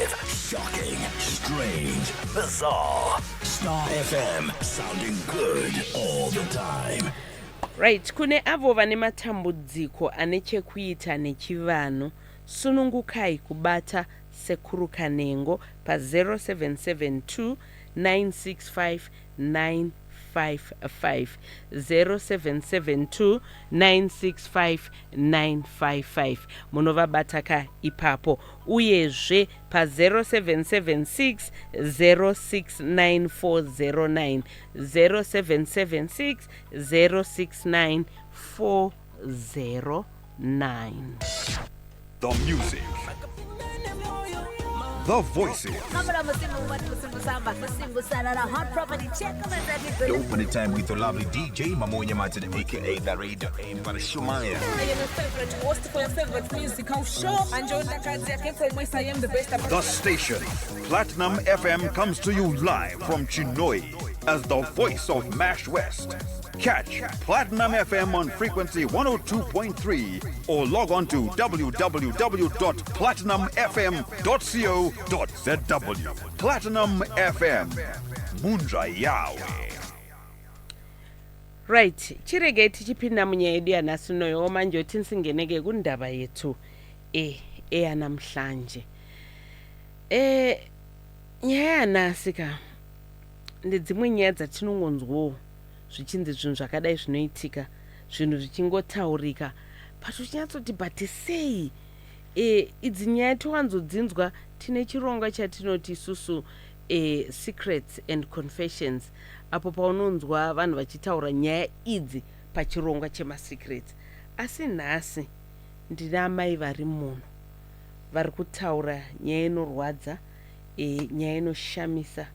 Live, shocking, strange, bizarre. Star FM, sounding good all the time. Right, kune avo vane matambudziko ane chekuita nechivanhu, sunungukai kubata Sekuru Kanengo pa 0772 965 955, 0772 965 955. Munovabata ka ipapo, uyezve pa 0776 069409, 0776 069 409. The music. The voices. Dope the time with the lovely DJ Mamonya Martin, aka the Radio Shumaya. I am your favorite host for your favorite musical show. I am the best. The station, Platinum FM, comes to you live from Chinhoyi as the voice of Mash West. Catch Platinum FM on frequency 102.3 or log on to www.platinumfm.co.zw. Platinum FM. Munja Yawe. Right, chirege tichipinda munyaya yedu yanhasi noyo manje uthi singeneke kundaba yethu eyanamhlanje. Nyaya yanhasi ka ndedzimwe nyaya dzatinongonzwawo zvichinzi zvinhu zvakadai zvinoitika, zvinhu zvichingotaurika, but uchinyatsoti, but sei idzi nyaya towanzodzinzwa? Tine chirongwa chatinoti isusu Secrets and Confessions, apo paunonzwa vanhu vachitaura nyaya idzi pachirongwa chemasecrets. Asi nhasi ndine amai vari muno vari kutaura nyaya inorwadza, nyaya inoshamisa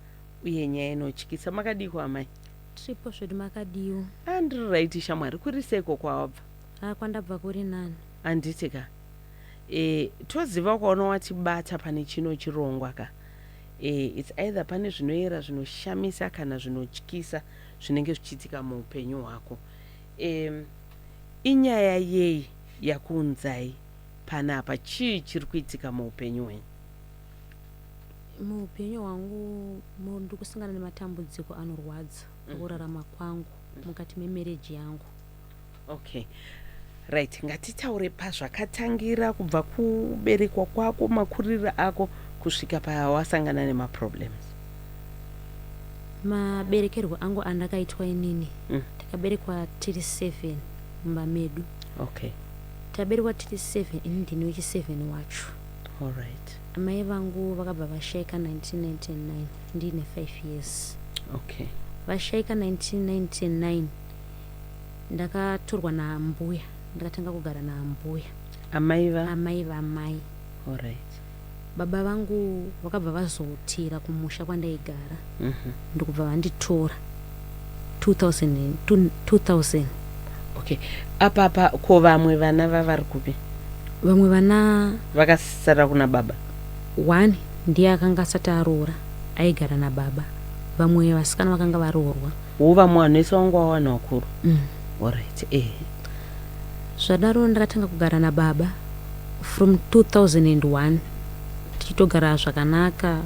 uye nyaya inotyisa. Makadiko, amai? Tiripo zvedu, makadiwo? Andiri right, shamwari. Kuri seiko kwawabva? Ha, kwandabva kuri nani. Handiti ka toziva kwaona watibata pane chino chirongwa ka it's either pane zvinoyera, zvinoshamisa kana zvinotyisa zvinenge zvichiitika muupenyu hwako. Inyaya yei yakuunzai panapa? Chii chiri kuitika muupenyu hwenyu? Muupenyu hwangu ndiri kusangana nematambudziko anorwadza pakurarama kwangu mukati memarriage yangu. Okay, right, ngatitaure pazvakatangira, kubva kuberekwa kwako, makuriro ako, kusvika pawasangana nemaproblems. Maberekerwo angu andakaitwa inini, takaberekwa tiri 7 mumba medu. Taberekwa tiri 7, ini ndini wechi7 wacho. All right. Amai vangu vakabva vashaika 1999 ndiine 5 years. Vashaika 1999, ndakatorwa naambuya, ndakatanga kugara naambuya. Amai va? Amai vamai. All right. Baba vangu vakabva vazotira kumusha kwandaigara, ndokubva vanditora 2000 2000. Okay, apapa ko vamwe vana vavari kupi? Vamwe vana vakasara kuna baba? One ndiye akanga asati aroora, aigara nababa. Vamwe vasikana vakanga varoorwa. Wo, vamwe vanhu vese vangu vavanhu vakuru. Alright. Zvadaro ndakatanga kugara nababa from 2001, tichitogara zvakanaka,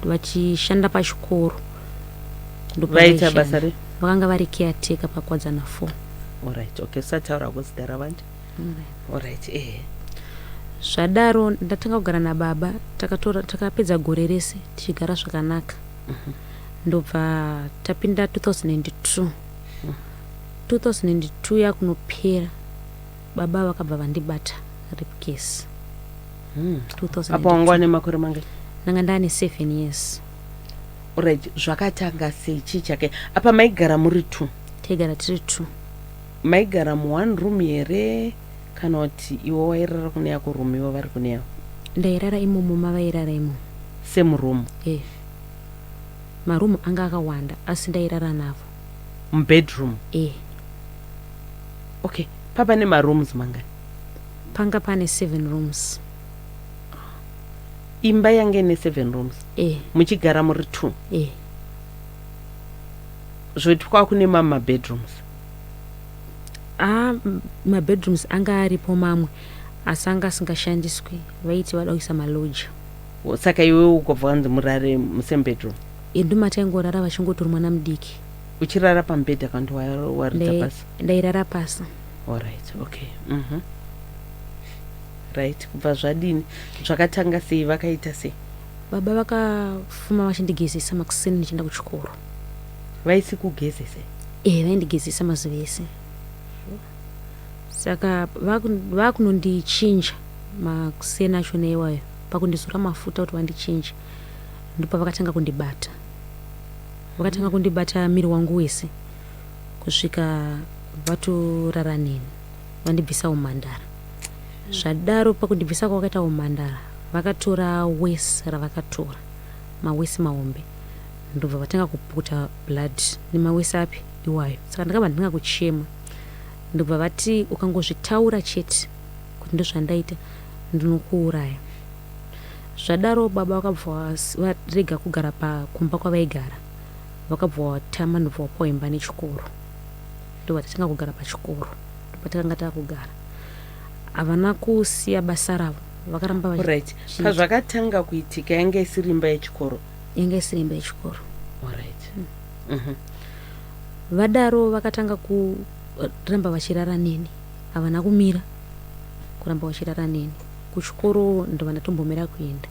vachishanda pachikoro. Vaita Ndopavaishanda. Basa rei? Vakanga vari caretaker paKwadzana 4. Alright, okay, usataura kuzita ravanhu. Alright. Zvadaro ndatanga kugara nababa, takatora, takapedza gore rese tichigara zvakanaka. Ndobva tapinda 2002. 2002 yakunopera, baba vakabva vandibata rape case. 2002. Apa wanga wane makore mangai? Ndanga ndaane 7 years. Alright, zvakatanga sei? Chii chake? Apa maigara muri two? Taigara tiri two. Maigara muone room here, kana kuti iwe wairara kune yako room, ivo vari kune yavo? Ndairara imomo mavairara imomo. Same room? E, marumu anga akawanda, asi ndairara navo. Mubedroom? E. Okay, papa nemarooms mangani? Panga pane seven rooms. Imba yange ine seven rooms? E. Muchigara muri two? E. Zvoti kwakune mamwe mabedrooms? A, mabedrooms anga aripo mamwe, asi anga asingashandiswi, vaiti vada kuisa maloja. Saka iwe ukobva wanzi murare musame bedroom? Ndomataingorara, vachingoti uri mwana mudiki. Uchirara pamubhedha kana kuti waridza pasi? Ndairara pasi. Alright, okay. Right, kubva zvadini? Zvakatanga sei? Vakaita sei? Baba vakafuma vachindigezesa makuseni ndichienda kuchikoro. Vaisi kugezese? E, vaindigezesa mazuva ese. Saka vakunondichinja makuseni achona iwayo, pakundizora mafuta kuti vandichinje, ndopavakatanga kundibata. Vakatanga kundibata miri wangu wese kusvika vatorara neni, vandibvisa umhandara. Zvadaro, pakundibvisa kwavakaita umhandara, vakatora wesi ravakatora, mawesi mahombe, ndobva vatanga kupukuta blood nemawesi api iwayo. Saka ndakabva ndinga kuchema, ndobva vati, "Ukangozvitaura chete kuti ndozvandaita, ndinokuuraya." Zvadaro baba vakabva varega kugara pakumba kwavaigara, vakabva vatama, ndobva vapiwa imba nechikoro, ndobva tatanga kugara pachikoro. Ndopatakanga takugara. Havana kusiya basa ravo, vakaramba Right, pazvakatanga kuitika yanga isiri imba yechikoro? Yanga isiri imba yechikoro. Alright. Vadaro vakatanga kuramba vachirara neni. Havana kumira kuramba vachirara neni. Kuchikoro ndobva ndatombomira kuenda.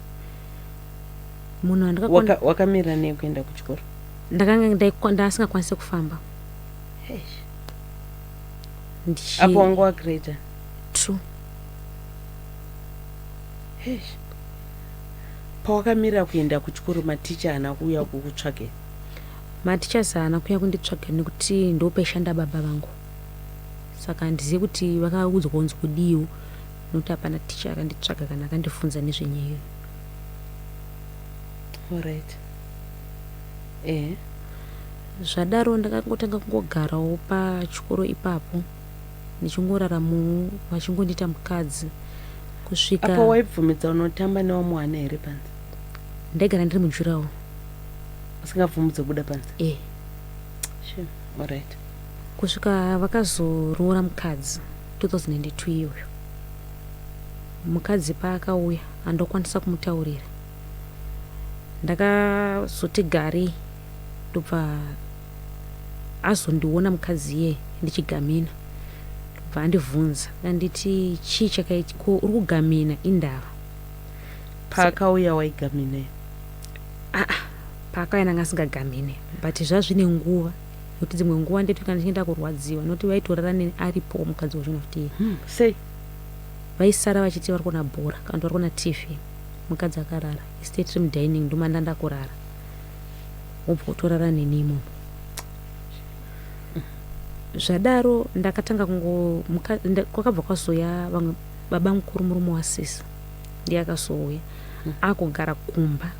Munhu andakakwana Wakamira nei kuenda kuchikoro? Ndakanga ndasingakwanisi kufamba. Apo wanga wagrade? Two. Eish. Pawakamira kuenda kuchikoro, maticha haana kuuya kukutsvage? Matichas haana kuuya kunditsvaga nekuti ndopaishanda baba vangu, saka handizivi kuti vakaudzwa kunzi kudiwo, nokuti hapana ticha akanditsvaga kana akandifunza nezvenyaya iyoyo. Alright, ehe. Zvadaro ndakangotanga kungogarawo pachikoro ipapo, ndichingoraramowo, vachingondiita mukadzi kusvika Apo waibvumidza unotamba nevamwe vana here panze? Ndaigara ndiri mujurawo. Usingabvumidzi kubuda panze? E. Sure. Alright. Kusvika vakazoroora mukadzi 2002 iyoyo. Mukadzi paakauya, handokwanisa kumutaurira. Ndakazoti garei, ndobva azondiona mukadzi iyeye ndichigamina, ndobva andibvunza, anditi, "Chii chakaiti ko uri kugamina indava?" Paakauya waigaminei? Aa, paakauya ndanga asingagamine, but zvazvine nguva, nekuti dzimwe nguva ndeti kana ndichinge ndakurwadziwa, nokuti vaitorara neni aripo mukadzi wachona futi iye. Sei? Vaisara vachiti vari kuona bhora kana kuti vari kuona TV, mukadzi akarara, isu tiri mudining, ndomanda ndakurara, wobva utorara neni imomo. Zvadaro ndakatanga kungo kwakabva kwazoya vamwe baba mukuru, murume wasisi ndiye akazouya akugara kumba,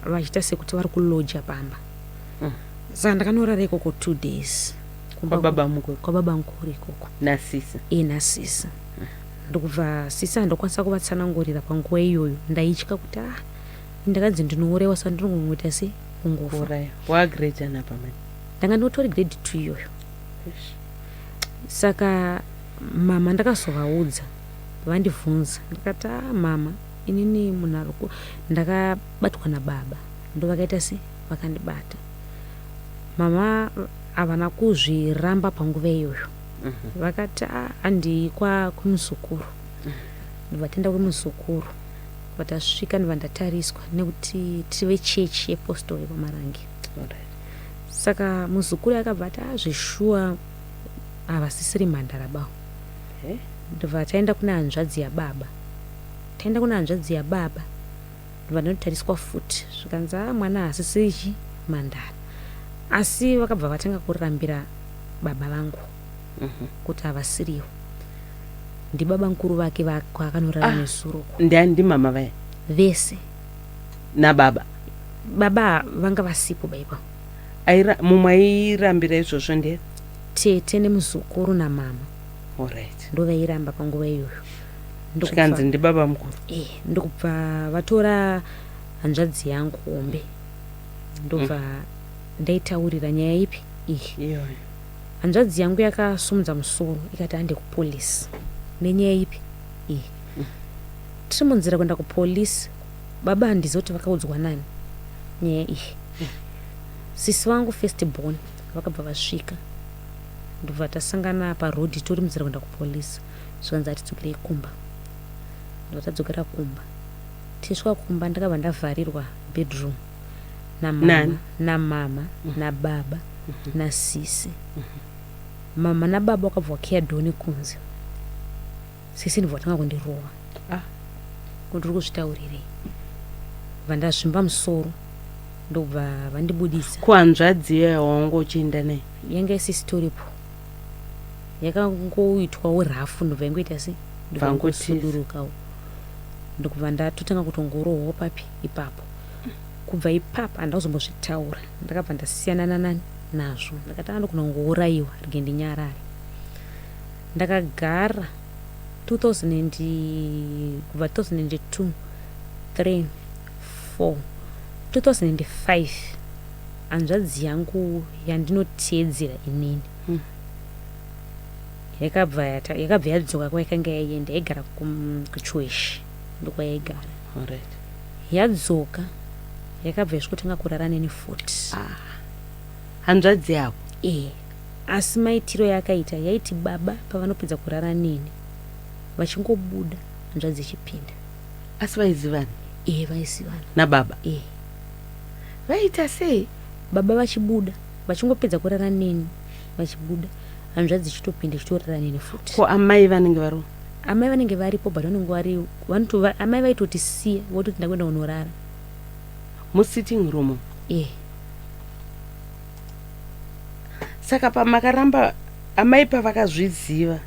vachiita sekuti vari kuloja pamba. Saka ndakanorara ikoko 2 days kumba. Kwababa mukuru? Kwababa mukuru ikoko. Nasisi? E, nasisi. Ndokubva sisi handokwanisa kuvatsanangurira panguva iyoyo. Ndaitya kuti, ah, ndakanzi ndinourayiwa, saka ndinongoita sei, kungofa. Kuuraya. Wagrade anapa mani? Ndanga ndinotori grade 2 iyoyo. Saka mama ndakazovaudza, vandibvunza, ndikati, "A, mama, inini munhu ari ndakabatwa nababa, ndo vakaita se vakandibata." Mama havana kuzviramba panguva iyoyo. Vakati, "A, handii kwemuzukuru." Ndobva taenda kwemuzukuru. Vatasvika, ndobva ndatariswa, nekuti tiri vechechi yepostori kwaMarange. Saka muzukuru akabva ati, "Azveshuwa havasisiri mhandara bawo." Ndobva taenda kuna hanzvadzi yababa. Taenda kuna hanzvadzi yababa, ndobva ndanotariswa futi, zvikanzi, "A, mwana haasisiri chi mhandara." Asi vakabva vatanga kurambira baba vangu kuti havasiriwo, ndibaba mukuru vake kwaakanorara Ah. nesuroko. Ndiani? Ndimama vaya? Vese. Nababa? Baba vanga vasipo baipa. Mumwe airambira izvozvo ndiye? Tete nemuzukuru namama. Alright. Ndo vairamba panguva iyoyo. Zvikanzi ndibaba mukuru. E, ndokubva vatora hanzvadzi yangu hombe, ndobva ndaitaurira nyaya ipi iyi. Iyoyo. Hanzvadzi yangu yakasumudza musoro ikati, "Hande kupolisi nenyaya ipi iyi." Tiri munzira kuenda kupolisi. Baba handizivi kuti vakaudzwa nani nyaya iyi. Sisi vangu first born vakabva vasvika, ndobva tasangana parodhi tori munzira kuenda kupolisi. Zvikanzi atidzokerei kumba. Ndobva tadzokera kumba. Tisvika kumba ndakabva ndavharirwa bedroom namama, Nani? namama nababa nasisi. Mama nababa wakabva wakiya dhoni kunze. Sisi ndibva watanga kundirova. Ah. Kuti uri kuzvitaurirei? Bva ndazvimba musoro, ndobva vandibudisa. Kuhanzvadzi iyoyo wanga uchienda naye? Yanga isisitoripo, yakangoitwawo rafu, ndobva yangoita se ndobva Vangotiza. yangosudurukawo, ndokubva ndatotanga kutongorohwawo papi ipapo. Kubva ipapo handakuzombozvitaura, ndakabva ndasiyana nanani nazvo. Ndakati andogona kungourayiwa, rege ndinyarare. Ndakagara 2000 kubva 2002, 3, 4, 2005, hanzvadzi yangu yandinoteedzera inini yakabva yadzoka kwayakanga yaienda. Yaigara kuChiweshe, ndokwayaigara. Alright. Yadzoka, yakabva yasvikotanga kurara neni futi. Hanzvadzi yako? E, asi maitiro yakaita, yaiti baba pavanopedza kurara neni, vachingobuda, hanzvadzi ichipinda. Asi vaizivana? E, vaizivana. Nababa? E. Vaita sei? Baba vachibuda, vachingopedza kurara neni, vachibuda, hanzvadzi ichitopinda, ichitorara neni futi. Ko amai vanenge variwo? Amai vanenge varipo, but vanenge vari amai vaitotisiya, vototi ndakuenda kunorara. Musitting room? E. Saka pamakaramba, amai pavakazviziva,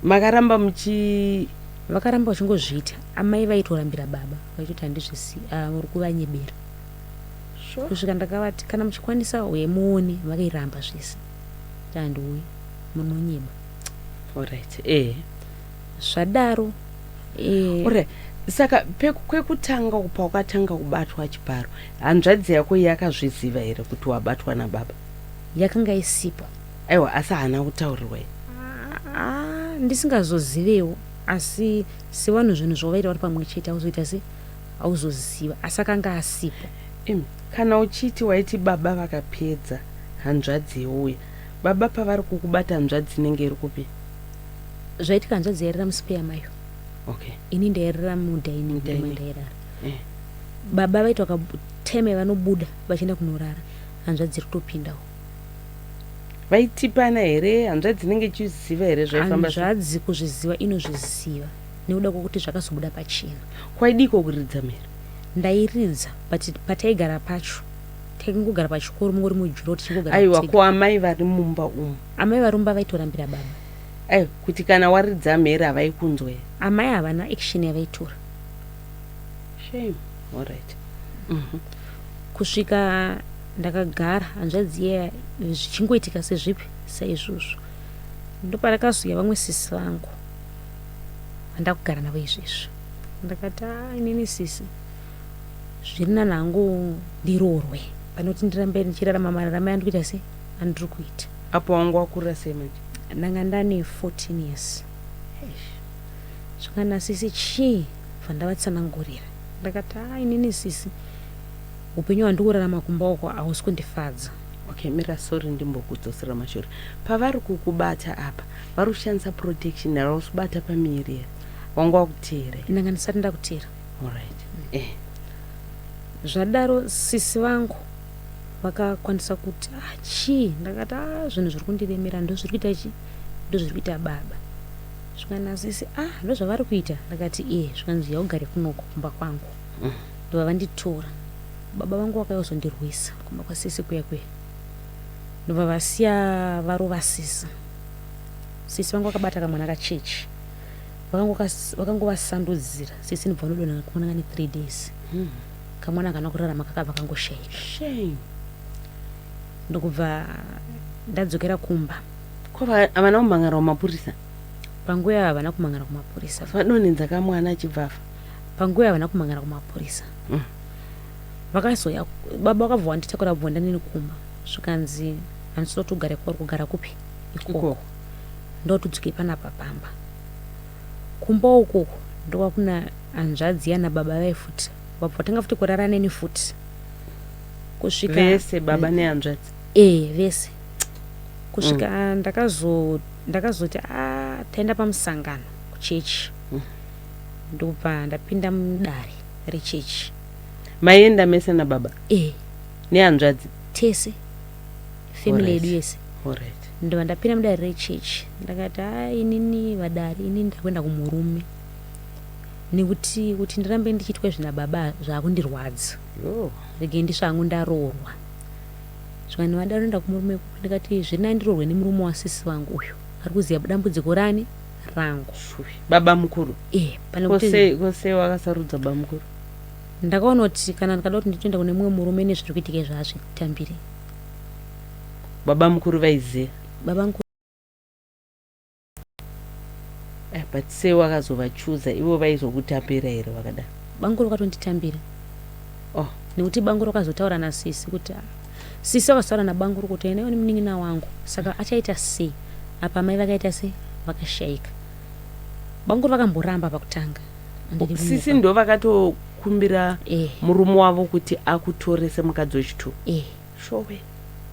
makaramba muchi Vakaramba vachingozviita. Amai vaitorambira baba, vaitoti handizvisi, uri kuvanyebera. Kusvika ndakavati kana muchikwanisa uye muone, vakairamba zvese, kuti handiuyi, munonyeba. Alright, ehe. Zvadaro Alright. Saka kwekutanga paukatanga kubatwa chibharo, hanzvadzi yako yakazviziva here kuti wabatwa nababa? Yakanga isipo. Aiwa, asi haana kutaurirwa here? Ah, ndisingazozivewo, asi sevanhu zvinhu zvavaita vari pamwe chete, auzoita se auzoziva, asi akanga asipo. Imi, kana uchiti waiti baba vakapedza, hanzvadzi youya, baba pavari kukubata, hanzvadzi inenge iri kupi? Zvaitika, hanzvadzi yairara muspare mayo. Ini ndairara mudining. Mudining. Mandairara. Baba vaiti vakateme vanobuda vachienda kunorara, hanzvadzi iri kutopindawo. Vaitipana here? Hanzvadzi inenge ichiziva here zvaifamba sei? Hanzvadzi kuzviziva inozviziva, nekuda kwokuti zvakazobuda pachena. Kwaidiko kuridza mhere? Ndairidza, but pataigara pacho taingogara pachikoro, mungori mujuro, tichingogara Aiwa. tega. Ko amai vari mumba umu? Amai varumba vaitorambira baba. Aiwa, kuti kana waridza mhere havaikunzwa here? Amai havana action yavaitora. Shame. Alright. Kusvika ndakagara, hanzvadzi iya zvichingoitika sezvipi saizvozvo, ndoparakazouya vamwe sisi vangu vandakugara navo izvezvi. Ndakati, "Ah, inini sisi, zviri nani hangu ndiroorwe pane kuti ndirambe ndichirarama mararamo andiri kuita, se andiri kuita." Apo wangu wakura sei manje? Ndanga ndane 14 years. Zvakanaka sisi, chii? Bva ndavatsanangurira. Ndakati, "A, inini sisi, upenyu hwandiri kurarama kumba uko hausi kundifadza." Okay, mira, sorry, ndimbokudzosera mashure. Pavari kukubata apa, vari kushandisa protection here? Vari kubata pamiri here? Wanga wakuteera here? Ndanga ndisati ndakutera. Alright, Zvadaro sisi vangu vakakwanisa kuti, "Ah, chii?" Ndakati, "A, zvinhu zviri kundiremera, ndo zviri kuita chi ndo zviri kuita baba." Zvikanzi sisi, "Ah, ndo zvavari kuita?" Ndakati, "E." Zvikanzi, "Yaugare kunoko kumba kwangu." Ndobva vanditora. Baba vangu vakauya kuzondirwisa kumba kwasisi kuya kuya, ndobva vasiya varova sisi. Sisi vangu vakabata kamwana kachechi, vakangovasandudzira. Sisi ndobva vanodonha, kamwana kane 3 days. Kamwana kana kurarama, kakabva kangoshayika. Shame. Ndokubva ndadzokera kumba. Ko havana kumhangara kumapurisa? Panguva iyo havana kumhangara kumapurisa. Vadonhedza kamwana achibva afa. Panguva iyo havana kumhangara kumapurisa. Vakazoya, baba vakabva vanditakura, bva ndanini kumba. Zvikanzi handisida kuti ugare kwauri kugara kupi ikoko, Ikoko. ndotudzoke panapa pamba. Kumba ukoko ndokwa kuna hanzvadzi yana baba vaifuti. Vabva vatanga futi kurara neni futi kusvika Vese baba nehanzvadzi? E, vese kusvika ndakazoti a taenda pamusangano kuchechi. Ndobva ndapinda mudare rechechi. Maienda mese nababa? E. Nehanzvadzi? Tese, family yedu yese. Alright. Ndobva ndapinda mudare rechechi, ndakati, "A, inini vadare, inini ndakuenda kumurume nekuti kuti ndirambe ndichiitwa izvi nababa zvaakundirwadza. Yo. Regei ndisvangu ndaroorwa." Zvikanzi, "Vadaro enda kumurume kupi?" Ndikati, "Zviri nani ndiroorwe nemurume wasisi vangu uyu ari kuziva dambudziko rani rangu." Shuwi. Baba mukuru? E, pane kuti Kosei wakasarudza baba mukuru? Ndakaona kuti kana ndikada kuti nditoenda kune mumwe murume, nezviri kuitika izvo hazvitambiri. Baba mukuru vaiziva? Baba mukuru. But sei wakazovachuza? Ivo vaizokutambira here vakadaro? Banguru vakatonditambira. Oh. Nekuti banguru vakazotaura nasisi kuti, ah, sisi vakazotaura nabanguru kuti ena ni munin'ina wangu, saka achaita sei apa mai vakaita sei, vakashayika. Banguru vakamboramba pakutanga. Handidi Sisi kunyepa. ndo vakatokumbira Eh. murume wavo kuti akutore semukadzi wechitu? Eh. Showe.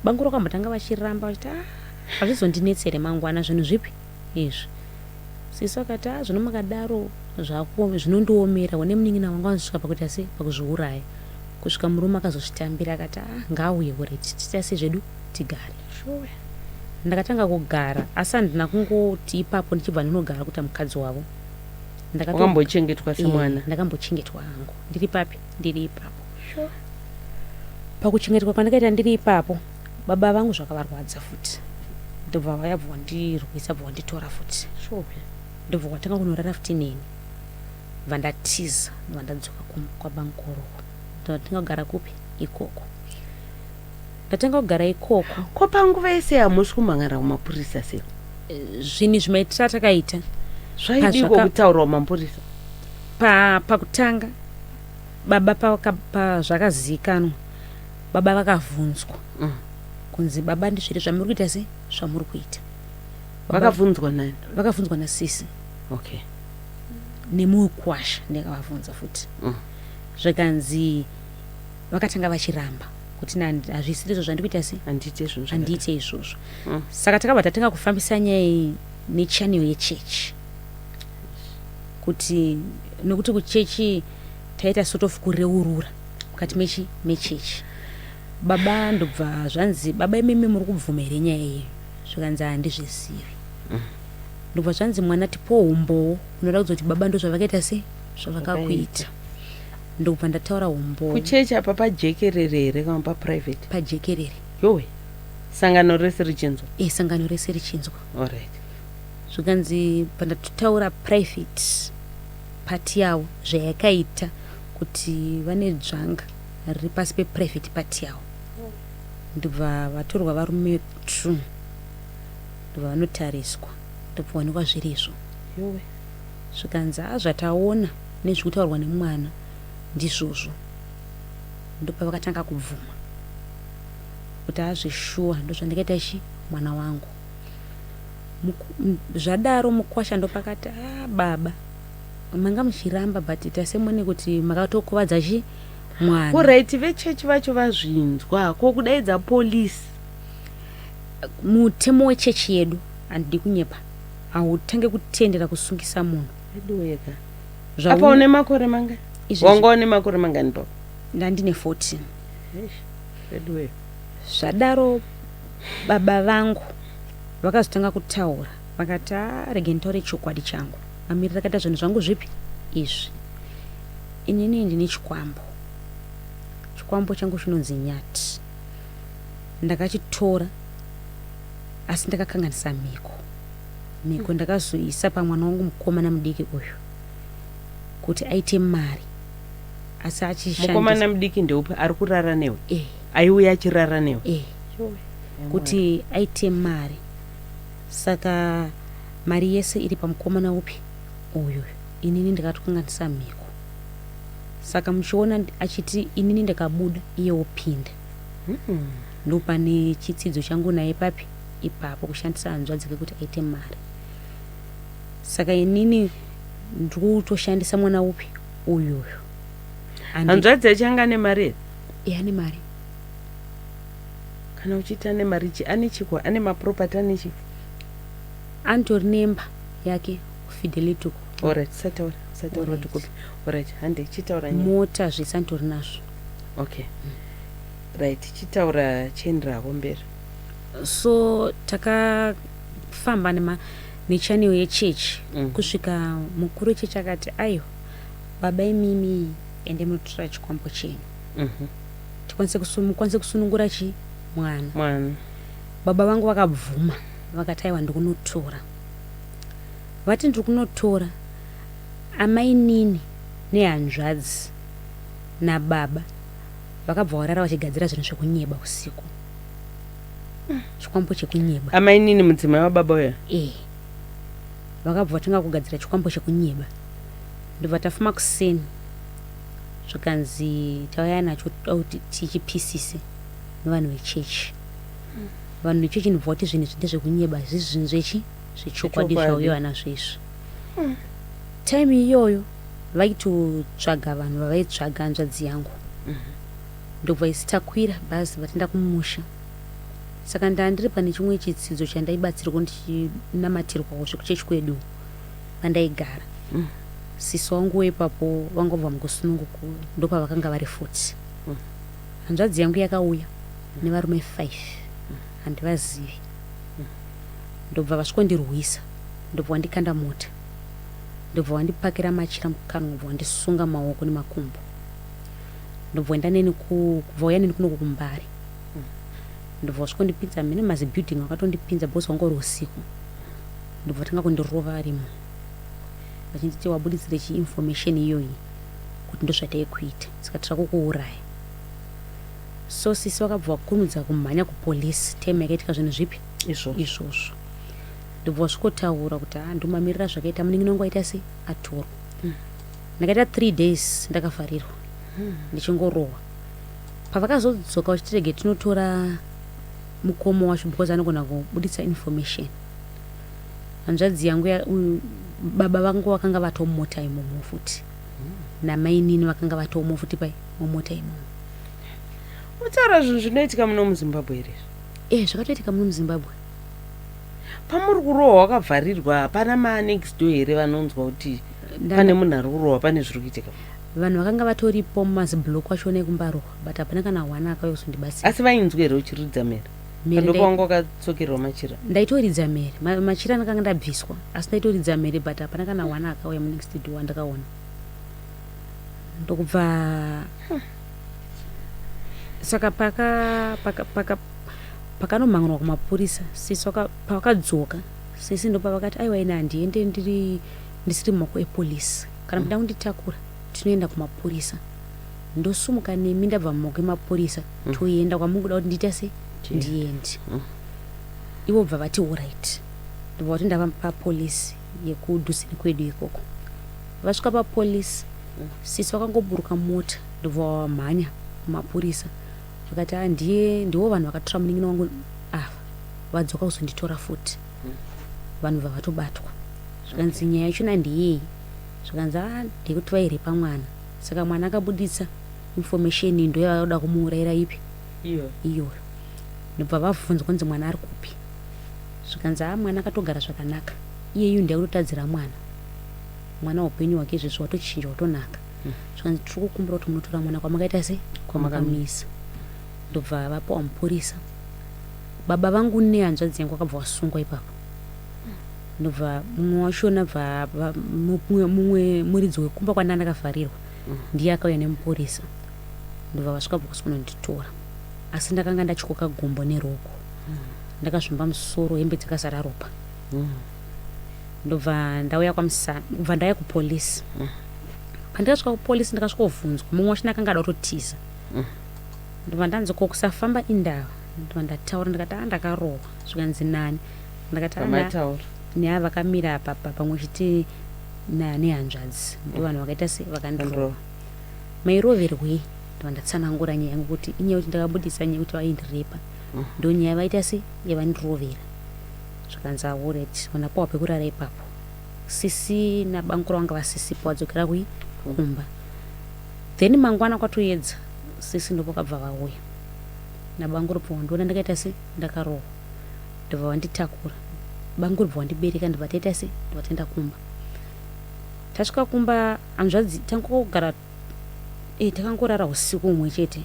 Banguru vakambotanga vachiramba vachiti, "Ah, hazvizondinetsere mangwana zvinhu zvipi izvi?" Sisi vakati, "A, zvino makadaro zvinondiomera une munin'ina wangu anozosvika pakuita sei, pakuzviuraya." Kusvika murume akazozvitambira akati, "A, ngaauye already, tiita sei zvedu, tigare." Showe. Ndakatanga kugara, asi handina kungoti ipapo ndichibva ndinogara kuita mukadzi wavo. Wakambochengetwa semwana? Eh, ndakambochengetwa hangu. Ndiri papi? Ndiri ipapo. Pakuchengetwa kwandakaita ndiri ipapo, baba vangu zvakavarwadza futi, ndobva vaya, bva wandirwisa, bva wanditora futi. Showe. Ndobva watanga kunorara futi neni, bva ndatiza, ndobva ndadzoka kwabankuru. Ndatanga kugara kupi? Ikoko. Ndatanga kugara ikoko. Ko panguva yese hamusi kumhangara kumapurisa sei? Zvinhu zvimaitira takaita Zvaidiko kutaurwa kumapurisa? Pakutanga baba pazvakazivikanwa, baba vakabvunzwa kunzi, "Baba, ndizviri zvamuri kuita sei, zvamuri kuita?" Vakabvunzwa nani? Vakabvunzwa nasisi. Okay. Nemukwasha ndakavabvunza futi. Zvikanzi vakatanga vachiramba kuti, "Hazvisiri izvo zvandikuita sei." Handiite zvinhu zvakadai. Handiite izvozvo. Saka takabva tatanga kufambisa nyaya iyi nechannel yechechi, kuti nokuti kuchechi taita sort of kureurura mukati mechechi. Baba ndobva zvanzi, "Baba, imimi muri kubvuma here nyaya iyi?" Zvikanzi, "Handizvizivi." Ndobva zvanzi, "Mwana, tipowo umbowo unoda kuzoti baba ndo zvavakaita sei, zvavakakuita." Ndobva ndataura umbowo. Kuchechi apa pajekerere here kana paprivate? Pajekerere. Yowe, sangano rese richinzwa? E, sangano rese richinzwa. Alright. Zvikanzi pandatotaura private part yavo zvayakaita, kuti vane dzvanga riri pasi peprivate part yavo. Ndobva vatorwa varume two, ndobva vanotariswa, ndobva wanikwa zvirizvo. Yowe. Zvikanzi, "A, zvataona nezviri kutaurwa nemwana ndizvozvo." Ndopa vakatanga kubvuma kuti, "Azveshuwa, ndozvandikaita chi mwana wangu." Zvadaro mukwasha ndopakati, "A, baba, manga muchiramba, but tasemone kuti makatokuvadza chi mwana." Alright, vechechi vacho vazvinzwa, ko kudaidza polisi? Mutemo wechechi yedu, handidi kunyepa, hautange kutendera kusungisa munhu. Aduweka. Apa une makore mangani? Wanga une makore mangani baba? Ndandine 14. Aduwe. Zvadaro baba vangu vakazotanga kutaura, vakati, "A, rege nditaure chokwadi changu, mamiriro akaita zvinhu zvangu zvipi izvi. Inini ndine chikwambo, chikwambo changu chinonzi Nyati. Ndakachitora, asi ndakakanganisa mhiko. Mhiko ndakazoisa pamwana wangu mukomana mudiki uyu kuti aite mari, asi achishandisa." Mukomana mudiki ndeupi? Ari kurara newe? Eh. Aiuya achirara newe? Eh. Kuti aite mari, saka mari yese iri pamukomana upi uyu. Inini ndakatokanganisa mhiko, saka muchiona achiti inini ndakabuda, iye wopinda. Ndopane chitsidzo changu naye papi ipapo, kushandisa hanzvadzi kekuti aite mari. Saka inini ndikutoshandisa mwana upi uyuyu." Hanzvadzi yacho anga ane mari here? E, ane mari. Kana uchiita ane mari chi, ane chikwa, ane maproperty, ane chi? Anitori nemba yake kuFidelity uko. Alright, usataura, usataura kuti kupi. Alright, hande, chitaura nyaya. Mota, zvese anitori nazvo. Okay, right, chitaura, chienderako mberi. So takafamba nechannel yechechi kusvika mukuru wechechi akati, "Aiwa baba, imimi ende munotora chikwambo chenyu, tikwanise mukwanise kusunungura chi mwana." Mwana. Baba vangu vakabvuma, vakati, "Aiwa, ndikunotora." Vati, "Ndiri kunotora," amainini nehanzvadzi nababa vakabva varara vachigadzira zvinhu zvekunyeba usiku, chikwambo chekunyeba. Amainini mudzimai wababa uya? E, vakabva vatanga kugadzira chikwambo chekunyeba. Ndobva tafuma kuseni, zvikanzi, "Tauya nacho, toda kuti tichipisise nevanhu vechechi." Vanhu vechechi ndobva kuti, "Zvinhu izvi ndezvekunyeba, zvisi zvinhu zvechokwadi." Zvechokwadi. Zvauyiwa nazvo izvi. Time iyoyo vaitotsvaga vanhu vavaitsvaga hanzvadzi yangu. Ndobva isi takwira bhazi, vatienda kumusha. Saka ndandiri pane chimwe chitsidzo chandaibatsirwa, ndichinamatirwawo zvekuchechi kwedu pandaigara. Sisi wangu ipapo vangobva mukusununguku, ndopavakanga vari futi. Hanzvadzi yangu yakauya nevarume 5, handivazivi. Ndobva vasvikondirwisa, ndobva wandikanda mota, ndobva wandipakira machira mukanwa, ndobva wandisunga maoko nemakumbo, ndobva waenda neni kubva uya neni kunoku kuMbare. Ndobva wasvikondipinza mene mazibuilding, wakatondipinza because wanga uri usiku. Ndobva vatanga kundirova varimo, vachinditi, "Wabuditsire chiinformation iyoyi kuti ndozvataikuita, saka tira kukuuraya." So sisi vakabva vakurumidza kumhanya kupolisi time yakaitika zvinhu zvipi? Izvozvo. Izvozvo. Ndobva vasvikotaura kuti, "Ha, ndomamirira zvakaita munin'ina wangu aita sei, atorwa." Ndakaita 3 days ndakavharirwa, ndichingorohwa. Pavakazodzoka vachiti, "Rege tinotora mukomo wacho because anogona kubuditsa information," hanzvadzi yangu baba vangu vakanga vatomota imomo futi, namainini vakanga vatomo futi pai mumota imomo. Utaura zvinhu zvinoitika muno muZimbabwe here izvi? E, zvakatoitika muno muZimbabwe. Pamuri kurohwa wakavharirwa, hapana manext door here vanonzwa kuti pane munhu ari kurohwa, pane zviri kuitika? Vanhu vakanga vatoripo mumaziblock achona ekumbarohwa, but hapana kana one akauya kuzondibatsira. Asi vainzwa here uchiridza mhere? Mhere? Pandopa wanga wakatsokerwa machira? Ndaitoridza mhere. Machira ndakanga ndabviswa, asi ndaitoridza mhere, but hapana kana one akauya munext door wandakaona. Ndokubva saka paka paka paka pakanomhan'urwa kumapurisa, sisi pavakadzoka, sisi ndopavakati, "Aiwa, ine handiende ndiri ndisiri mumaoko epolisi. Kana muda kunditakura, tinoenda kumapurisa, ndosumuka nemi ndabva mumaoko emapurisa, toenda kwamunguda kuti ndiita sei, ndiende." Ivo bva vati, "Alright." Ndobva vati, "Ndava papolisi yekudhuzeni kwedu ikoko." Vasvika papolisi, sisi vakangoburuka mota, ndobva vamhanya kumapurisa, vakati, "A, ndiye, ndiwo vanhu vakatora munin'ina wangu ava, vadzoka kuzonditora futi." Vanhu bva vatobatwa. Zvikanzi, "Nyaya yachona ndeyei?" Zvikanzi, "A, ndeyekuti vairepa mwana, saka mwana akabuditsa information, ndo yavada kumuurayira ipi?" Iyo. Iyoyo. Ndobva vabvunzwa kunzi, "Mwana ari kupi?" Zvikanzi, "A, mwana akatogara zvakanaka. Iyeyu ndiye kutotadzira mwana. Mwana upenyu hwake izvezvi watochinja, watonaka." Zvikanzi, "Tiri kukumbira kuti munotora mwana kwamakaita sei, kwamakamisa." Ndobva vapiwa mupurisa. Baba vangu nehanzvadzi yangu vakabva vasungwa ipapo. Ndobva mumwe wachona bva mumwe muridzi wekumba kwandanga ndakavharirwa ndiye akauya nemupurisa. Ndobva vasvika bva kunonditora, asi ndakanga ndatyoka gumbo neruoko, ndakazvimba musoro, hembe dzakazara ropa. Ndobva ndauya kwamusana, bva ndauya kupolisi. Pandakasvika kupolisi, ndakasvikovhunzwa. Mumwe wachona akanga ada kutotiza. Ndobva ndanzi, "Ko kusafamba indava?" Ndobva ndataura, ndikati, "A, ndakarohwa." Zvikanzi, "Nani?" Ndakati, "Ah, Pamataura. Neava vakamira apa pamwe chete nehanzvadzi, ndo vanhu vakaita se vakandirova." Vandirova. "Mairoverwei?" Ndobva ndatsanangura nyaya yangu kuti inyaya yekuti ndakabudisa nyaya yekuti vaindirepa, ndo nyaya vaita se yavandirovera. Zvakanzi, "Alright." Vandapiwa pekurara ipapo. Sisi nabankuru vanga vasisipo, vadzokera kui kumba. Then mangwana kwatoedza, sisi ndopakabva vauya nabanguri, bva wandiona ndakaita se ndakarohwa, ndobva vanditakura, banguri bva wandibereka, ndobva taita se ndobva taenda kumba. Tasvika kumba, hanzvadzi tangogara, takangorara usiku humwe chete.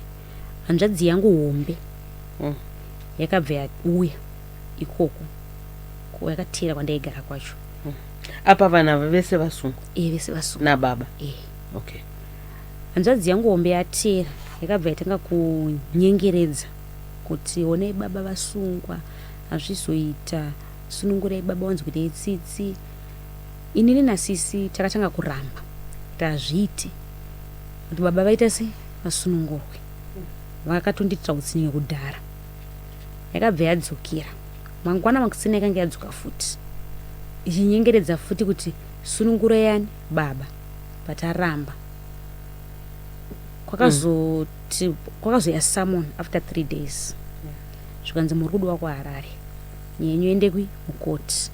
Hanzvadzi yangu hombe yakabva yauya ikoko, yakateera kwandaigara kwacho. Apa vanhu ava vese vasungwa? E, vese vasungwa. Nababa? E. Okay. Hanzvadzi yangu hombe yateera, yakabva yatanga kunyengeredza kuti, "Onai baba vasungwa, hazvizoita, sunungurai baba, wanzi kuti tsitsi." Inini nasisi takatanga kuramba kuti hazviiti kuti baba vaita se vasunungurwe, vakatondiitira utsinye kudhara. Yakabva yadzokera mangwana makuseni, yakanga yadzoka futi ichinyengeredza futi kuti sunungurai yani baba, vataramba. Kwakazoti kwakazoya summon after 3 days, zvikanzi muri kudiwa kuHarare, nyaya yenyu endekwi mukoti,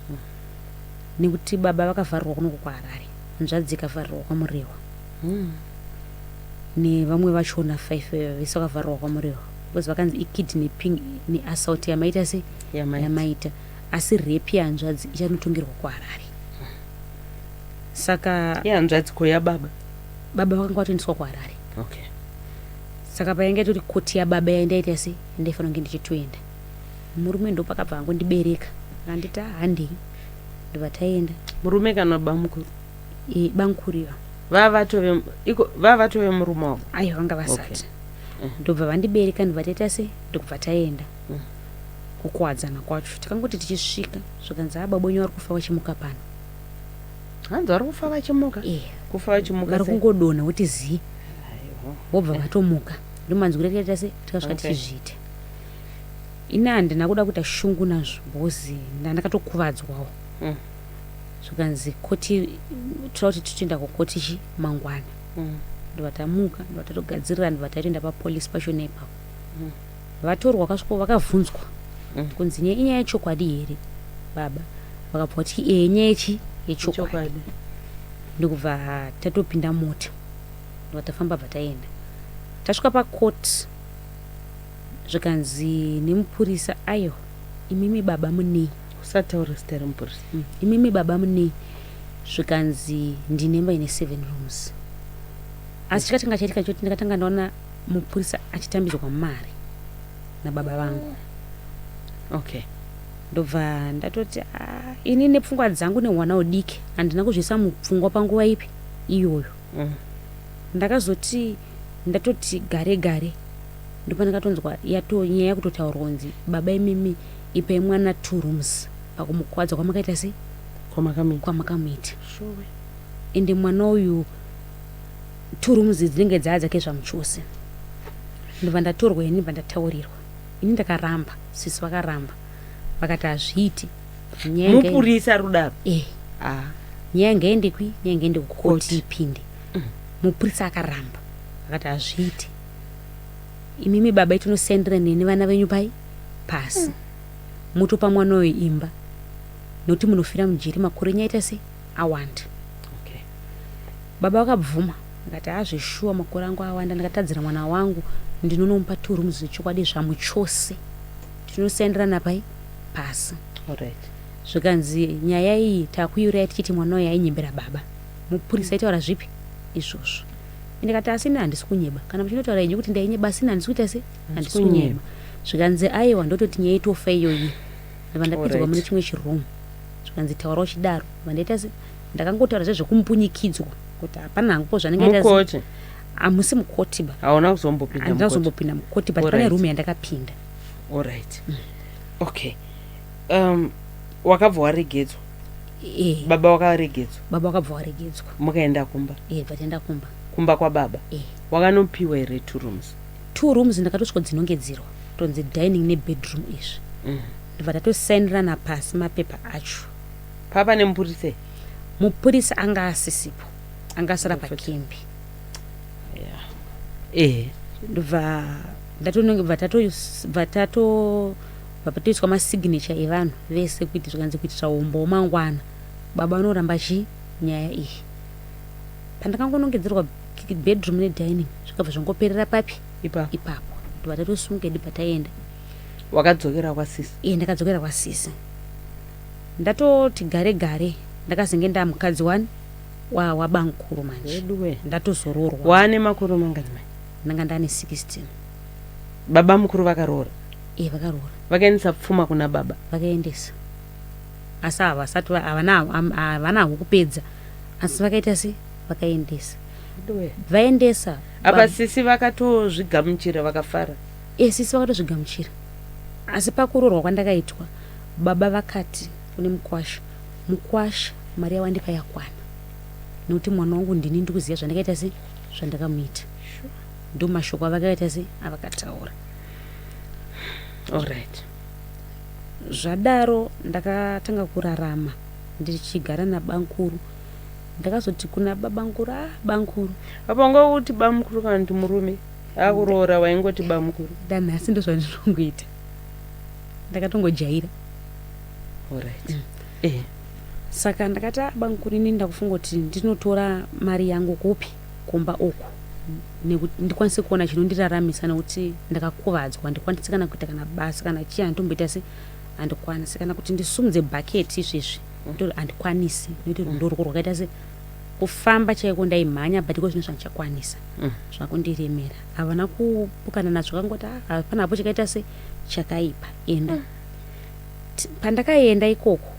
nekuti baba vakavharirwa kunoko kuHarare, hanzvadzi ikavharirwa kwaMurewa nevamwe vachona five vese vakavharirwa kwaMurewa, because vakanzi ikidnapping neassault yamaita se Yamaita. Yamaita, asi rape yehanzvadzi ichanotongerwa kuHarare, saka Ihanzvadzi ko yababa? Baba vakanga vatoendeswa kuHarare. Okay. Saka painge tori koti yababa yandaita se ndaifanira kunge ndichitoenda. Murume ndopakabva angondibereka, akanditi, "Ah, handei." Ndobva taenda. Murume kana bamukuru? E, bamukuru. Vavatove iko, vavatove murume wavo? Aiwa, vanga vasati. Ndobva vandibereka, ndobva taita se ndokubva taenda kukuwadzana kwacho. Takangoti tichisvika, zvikanzi, "A, baba wenyu vari kufa vachimuka pano." Hanzi vari kufa vachimuka? E. Kufa vachimuka Vari sei? kungodonha kuti zii, Aiwa. vobva vatomuka. Ndomanzwira tikaita se tikasvika tichizviita. Ini handina kuda kuita shungu nazvo because ndandakatokuvadzwawo. Zvikanzi koti toda kuti titoenda kukoti chi mangwana. Ndobva tamuka, ndobva tatogadzirira, ndobva tatoenda papolisi pacho neipapo. Vatorwa vakasvika vakabvunzwa kunzi nyaya inyaya yechokwadi here baba? Vakabva kuti ee, nyaya yechi yechokwadi. Chokwadi. Ndokubva tatopinda mota, ndobva tafamba, bva taenda. Tasvika pakoti, zvikanzi nemupurisa, "Aiwa, imimi baba munei?" Usataura zita remupurisa. "Imimi baba munei?" Zvikanzi, "Ndine imba ine seven rooms." Asi chakatanga chaitika choti ndakatanga ndaona mupurisa achitambidzwa mari nababa vangu. Okay. Ndobva ndatoti, "Ah, ini nepfungwa dzangu nehwana udiki handina kuzviisa mupfungwa panguva ipi iyoyo." Ndakazoti ndatoti gare gare, ndopandakatonzwa yato nyaya yakutotaurwa kunzi, "Baba imimi, ipai mwana two rooms pakumukwadza kwamakaita sei." Kwamakamuita. Kwamakamuita. Sure. Ende mwana uyu two rooms dzinenge dzaa dzake zvamuchose. Ndobva ndatorwa ini, ndobva ndataurirwa. Ini ndakaramba, sisi vakaramba, vakati hazviiti. Nyaya Mupurisa rudaro? Eh. Ah. Nyaya ngaendekwi, nyaya ngaende kukoti. Koti. Ipinde. Mupurisa akaramba, akati hazviiti, imimi baba itinosendera neni vana venyu pai pasi, mutopa mwana uyu imba nokuti munofira mujeri, makore enyu aita sei awanda. Okay. Baba vakabvuma, akati, "Hazveshuwa, makore angu awanda, ndakatadzira mwana wangu, ndinonomupa two rooms zvechokwadi zvamuchose, tinosenderana pai pasi." Alright. Zvikanzi nyaya iyi takuiuraya tichiti mwana uyu ainyembera baba. Mupurisa aitaura zvipi izvozvo. Ndikati, "Asi ini handisi kunyeba, kana muchinotaura henyu kuti ndainyeba, asi ini handisi kuita se handisi kunyeba." kunyeba. Zvikanzi, "Aiwa, ndototi nyaya itofa iyoyi." Ndobva ndapinzwa mune chimwe chiroom, zvikanzi, "Taura uchidaro." Ndobva ndaita se ndakangotaura zvezvekumpunyikidzwa kuti hapana hangupo zvanenge aita Mukoti? Hamusi mukoti ba. Hauna kuzombopinda Handina mukoti? kuzombopinda mukoti, but pane room yandakapinda. Alright, okay. Wakabva waregedzwa? E. Baba wakaregedzwa? Baba wakabva waregedzwa. Mukaenda kumba? E, bva taenda kumba. Kumba kwababa? E. Wakanopiwa here two rooms? Two rooms ndakatosvika dzinongedzerwa, tonzi dining nebedroom izvi. Ndobva tatosainirana pasi mapepa acho. Papa nemupurisa? Mupurisa anga asisipo, anga asara pakembi. Ehe. Ndobva ndatononge bva tato bva tato bva patoiswa masignature evanhu vese kuiti zvikanzi kuitira umbo mangwana baba vanoramba chi nyaya iyi. Pandakangonongedzerwa Bedroom nedining zvakabva zvangoperera papi? Ipapo. Ipapo ndobva tatosunga edu pataenda. Wakadzokera kwasisi? Iye, ndakadzokera kwasisi. Ndatoti gare gare ndakazenge ndamukadzi wani wabamukuru manje. Weduwe. Ndatozororwa. Waane makore mangani mai? Ndanga ndane 16. Baba mukuru vakaroora? Iye, vakaroora. Vakaendesa pfuma kuna baba? Vakaendesa, asi havasati havanawo kupedza, asi vakaita se vakaendesa. Weduwe. Vaendesa. Apa sisi vakatozvigamuchira, vakafara? E, sisi vakatozvigamuchira, asi pakuroorwa kwandakaitwa baba vakati kune mukwasha, "Mukwasha, mari yawandipa yakwana, nekuti mwana wangu ndini ndikuziva zvandakaita se zvandakamuita." Ndo mashoko avakaita se avakataura. Allright. Zvadaro ndakatanga kurarama ndichigara nabankuru. Ndakazoti kuna babankuru, "A, bankuru." Apa ungakuti bamukuru kana kuti murume akuroora, waingoti bamukuru? Danhasi ndo zvandinongoita, ndakatongojaira. Allright, eh. Saka ndakati, "A, bankuru, inini ndakufunga kuti ndinotora mari yangu kupi? Kumba uku, nekuti ndikwanise kuona chinondiraramisa, nekuti ndakakuvadzwa, handikwanisi kana kuita kana basa kana chii, handitomboita se handikwanisi kana kuti ndisumudze bhaketi izvezvi. Handikwanisi nekuti rundorwo rwakaita se kufamba chaiko ndaimhanya, but iko zvino zvandichakwanisa zvakundiremera." Havana kupukana nazvo, kangoti, "Ah, hapana hapo chakaita se chakaipa, enda." Pandakaenda ikoko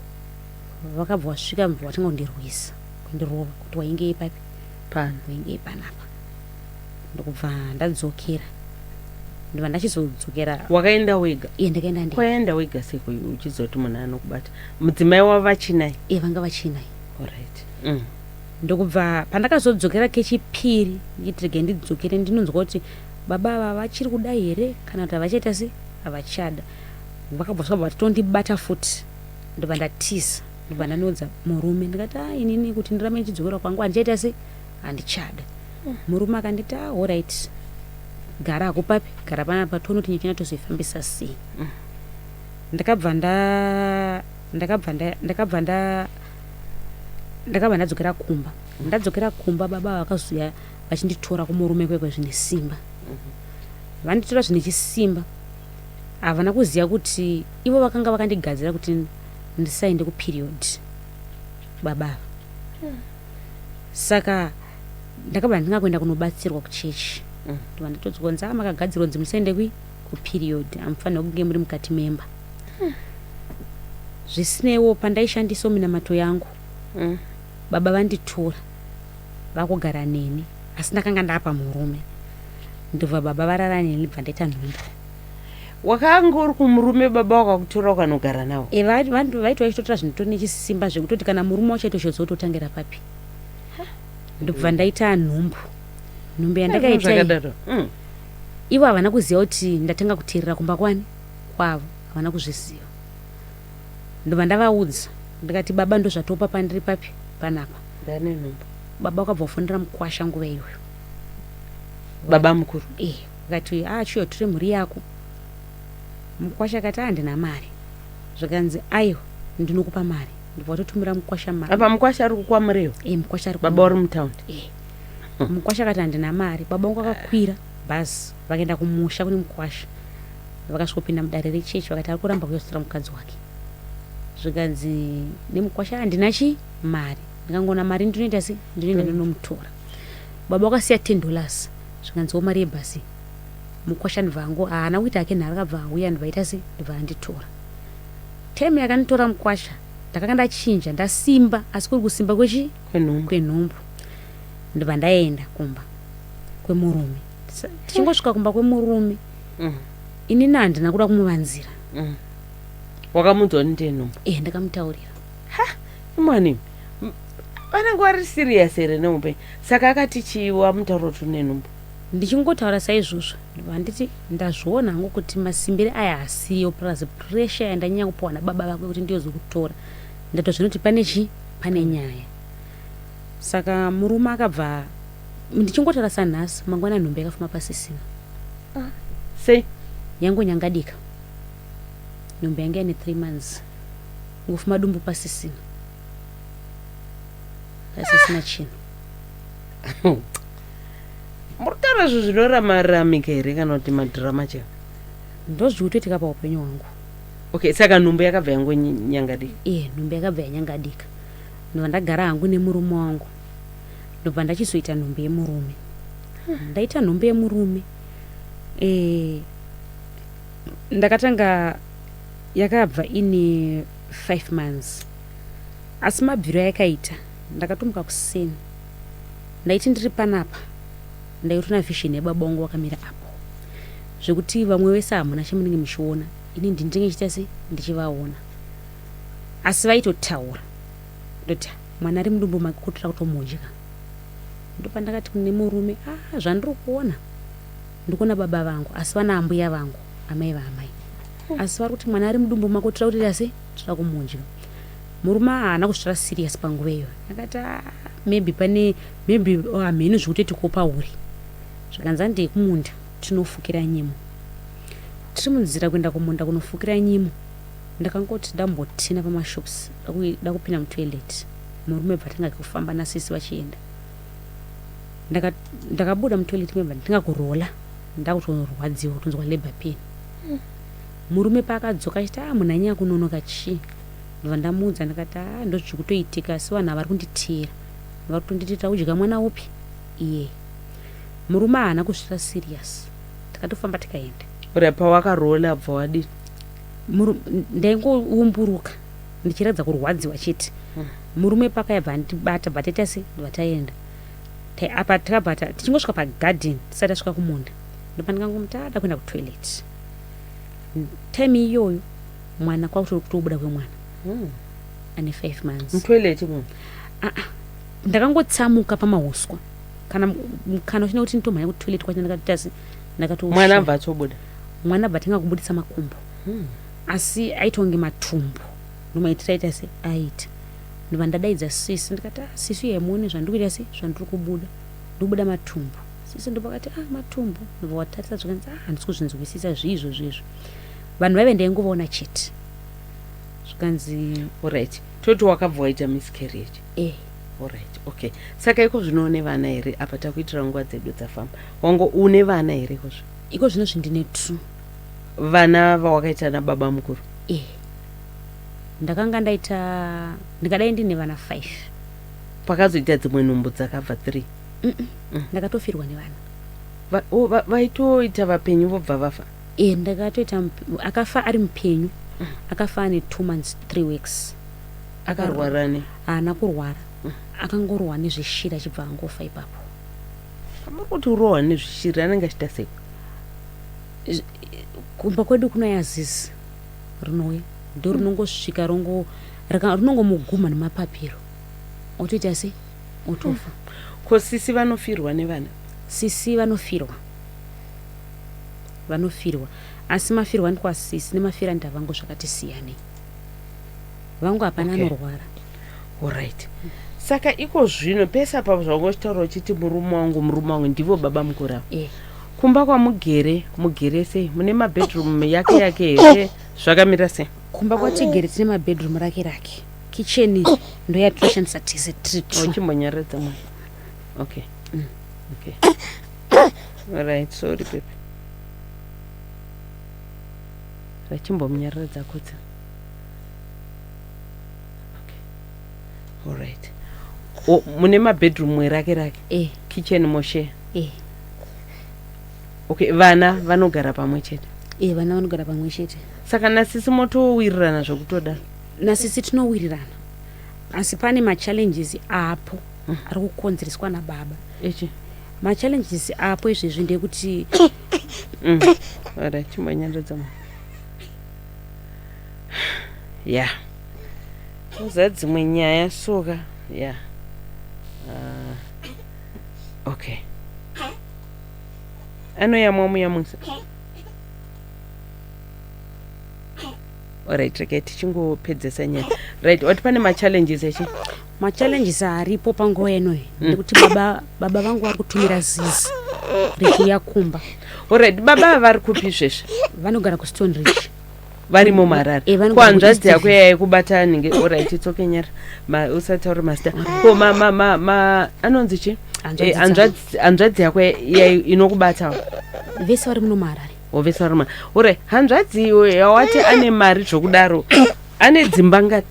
vakabva vasvika, mubva vatanga kundirwisa, kundirova kuti waingei papi? Pano. Waingei panapa? Ndokubva ndadzokera, ndobva ndachizodzokera. Wakaenda wega? Iye, ndakaenda ndega. Kwaenda wega seko uchizoti munhu anokubata, mudzimai wavo vachinai? Iye, vanga vachinai. Allright. Ndokubva pandakazodzokera kechipiri, nditi regai ndidzokere ndinonzwa kuti baba ava vachiri kuda here kana kuti havachaita se havachada. Vakabva svabva vatondibata futi, ndobva ndatiza, ndobva ndanoudza murume. Ndikati, "A, inini kuti ndirambe ndichidzokera kwangu handichaita se handichada." Murume akanditi, "A, alright, gara hako papi, gara panapa, tione kuti nyaya tozoifambisa sei." Ndakabva nda ndakabva nda ndakabva nda ndakabva ndadzokera kumba. Ndadzokera kumba, baba vakazoya vachinditora kumurume kwekwe zvine simba. Vanditora zvine chisimba, havana kuziva kuti ivo vakanga vakandigadzira kuti ndisaende kuperiod, baba ava. Saka ndakabva ndinga kuenda kunobatsirwa kuchechi. Ndobva ndatodzwa kunzi, "A, makagadzirwa kunzi musaende kui kuperiod, hamufanira kunge muri mukati memba." Zvisineiwo, pandaishandisawo minamato yangu, baba vanditora vakugara neni, asi ndakanga ndapa murume. Ndobva baba varara neni, bva ndaita nhumbu. Wakanga uri kumurume, baba wakakutora ukanogara nawo? E, vantu vaiti vachitotora zvinhu nechisimba zvekutoti kana murume wacho aitoshodza kutotangira papi. Ndobva ndaita nhumbu. Nhumbu yandakaita iyi, Zvakadaro. Ivo havana kuziva kuti ndatanga kuteerera kumba kwani kwavo, havana kuzviziva. Ndobva ndavaudza, ndikati, "Baba, ndozvatopa pandiri papi panapa." Ndane nhumbu. Baba wakabva kufonera mukwasha nguva iyoyo. Baba mukuru? E, akati, "A, chiyo tore mhuri yako." Mukwasha akati, "Handina mari." Zvakanzi, "Aiwa, ndinokupa mari." Ndobva watotumira mukwasha mari. Apa mukwasha ari kukwamurewo? E, mukwasha ari Baba uri mutaundi? E, mukwasha akati, "Handina mari." Baba vangu akakwira bhazi, vakaenda kumusha kune mukwasha. Vakasvikopinda mudare rechechi, vakati ari kuramba kuyotora mukadzi wake. Zvikanzi nemukwasha, "Handina chi mari, ndikangoona mari ndinoita se ndinoenda ndinomutora." Baba wakasiya $10, zvikanziwo mari yebhasi. Mukwasha ndibva ango haana kuita hake nharo, akabva auya, ndibva aita se ndibva anditora. Time yakanditora mukwasha ndakanga ndachinja, ndasimba, asi kuri kusimba kwechi Kwenhumbu. Kwenhumbu. Ndobva ndaenda kumba kwemurume. Tichingosvika kumba kwemurume, inini handina kuda kumuvanzira. Wakamuudza kuti ndine nhumbu? E, ndakamutaurira. Imwani, vanenge vari serious here neupenyu? Saka akati chii wamutaura kuti une nhumbu? Ndichingotaura saizvozvo, ndobva nditi, "Ndazviona hangu kuti masimbire aya hasiyo, plus pressure yandanyanya kupiwa nababa vako kuti ndiyozokutora, ndatozviona kuti pane chi pane nyaya." Saka murume akabva, ndichingotaura sanhasi, mangwana nhumbu yakafuma pasisina. Sei? Yangonyangadika. Nhumbu yanga ine 3 months, ngofuma dumbu pasisina, pasisina chinhu. Muri kutaura zvinhu zvinoramaramika here kana kuti madhirama chaiwo? Ndozviri kutoitika paupenyu hwangu. Okay, saka nhumbu yakabva yangonyangadika? Iye, nhumbu yakabva yanyangadika. Ndobva ndagara hangu nemurume wangu, ndobva ndachizoita nhumbu yemurume. Ndaita nhumbu yemurume, ndakatanga yakabva ine 5 months, asi mabviro ayakaita, ndakatomuka kuseni, ndaiti ndiri panapa ndaitona vision yababa wangu vakamira apo, zvekuti vamwe vese hamuna chamunenge muchiona, ini ndinenge ndichiita se ndichivaona, asi vaitotaura. Ndoti mwana ari mudumbu make kutoda kutomudya. Ndopandakati kune murume, ah, zvandiri kuona, ndikuona baba vangu, asi vana ambuya vangu, amai vaamai, asi vari kuti mwana ari mudumbu mako toda kutoita se toda kumudya. Murume haana kuzvitora serious panguva iyoyo, akati, ah, maybe pane maybe hamheno zvekutoitikawo pauri. Zvikanzi handei kumunda tinofukira nyimo. Tiri munzira kuenda kumunda kunofukira nyimo, ndakangoti ndambotina pamashops da kupinda mutoilet, murume bva tanga kufamba nasisi vachienda. Ndakabuda mutoilet mebva ndinga kurola, ndakutorwadziwa kutonzwa labor pain. Murume paakadzoka achiti, ah, munhu anyanya kunonoka chii? Ndobva ndamuudza, ndikati, ah, ndozviri kutoitika, asi vanhu ava vari kunditeera, vari kutonditi takudya mwana upi iyeye. Murume haana kuzvitora serious, takatofamba tikaenda. Ura pawakarola bva wadini? Ndaingoumburuka ndichiratidza kurwadziwa chete. Murume pakayabva andibata, bva taita se ndobva taenda. Apa takabva tichingosvika pagadheni, tisati tasvika kumunda, ndopandikangomuti ada kuenda kutoilet. Time iyoyo mwana kwakutori kutobuda kwemwana ane 5 months. Mutoilet munhu? Aa, ndakangotsamuka pamahuswa, kana kana uchina kuti nditomhanya kutoilet kwacho, ndakatoita se ndakatoshaya. Mwana abva atobuda? Mwana bva tanga kubudisa makumbo, asi aitonge matumbu, ndomaitira aita se aita. Ndobva ndadaidza sisi, ndikati, ah, sisi, yemuone zvandiri kuita se zvandiri kubuda, ndikubuda matumbu, sisi. Ndopakati, ah, matumbu. Ndobva watarisa, zvikanzi, ah, handisi kuzvinzwisisa zviizvo zvizvo. Vanhu vaive ndaingovaona chete, zvikanzi Alright, toti wakabva waita miscarriage? Eh. Alright, okay. Saka iko zvino une vana here? Apa takuitira nguva dzedu dzafamba. Wango une vana here ikozvo? Iko zvino zvindine two. Vana vawakaita nababa mukuru? Eh, ndakanga ndaita, ndingadai ndine vana 5. Pakazoita dzimwe nhumbu dzakabva 3? Ndakatofirwa nevana. Vaitoita vapenyu vobva vafa? E, ndakatoita akafa ari mupenyu, akafa ane 2 months 3 weeks. Akarwara ne? Haana kurwara, akangorohwa nezveshiri achibva angofa ipapo. Pamuri kuti urohwa nezvishiri, anenge achiita sei? Kumba kwedu kunouya zizi, rinouya ndo rinongosvika rongo rinongomuguma nemapapiro, otoita se otofa. Ko sisi vanofirwa nevana? Sisi vanofirwa, vanofirwa, asi mafirwa ndikwasisi nemafira ndavangu zvakati siyanei. Vangu hapana anorwara. Alright, saka iko zvino pese apa zvaungochitaura uchiti murume wangu, murume wangu, ndivo baba mukuru ava? Eh. Kumba kwamugere, mugere sei? Mune mabedroom yake yake here? Zvakamira sei? Kumba kwatigere tine mabedroom rake rake, kicheni ndoyatoshandisa tese tiri two. Uchimbonyaradza mwana. Okay, okay, alright, sorry baby, rachimbomunyaradza kutsa. Okay, alright. O, mune mabedroom rake rake? Eh. Kitchen moshare? Eh. Okay, vana vanogara pamwe chete? Eh, vana vanogara pamwe chete. Saka nasisi motowirirana zvokutoda? Nasisi tinowirirana, asi pane machallenges apo ari kukonzereswa nababa. Ichi Machallenges apo izvezvi ndekuti Alright, chimbonyaradza mwana. Ya, uza dzimwe nyaya soka ya. Okay, anoyamwa muyamwisa. Alright, regai tichingopedzesa nyaya. Right, wati pane machallenges echi? Machallenges aripo panguva inoyi ndekuti baba vangu vari kutumira zizi richiuya kumba. Alright, baba vari kupi izvezvi? Vanogara kuStone Ridge. Varimo muHarare? Eh, vanogara Ko hanzvadzi kuEast. yako yaikubata nhinge? Alright, itsoke nyara. Usataure mazita. Ko ma, ma, ma, ma, anonzi chi? Hanzvadzi Eh, dzangu. Hanzvadzi yako inokubata? Vese vari muno muHarare. Wovese vari ure hanzvadzi iwe yawati ane mari zvokudaro, ane dzimba ngati?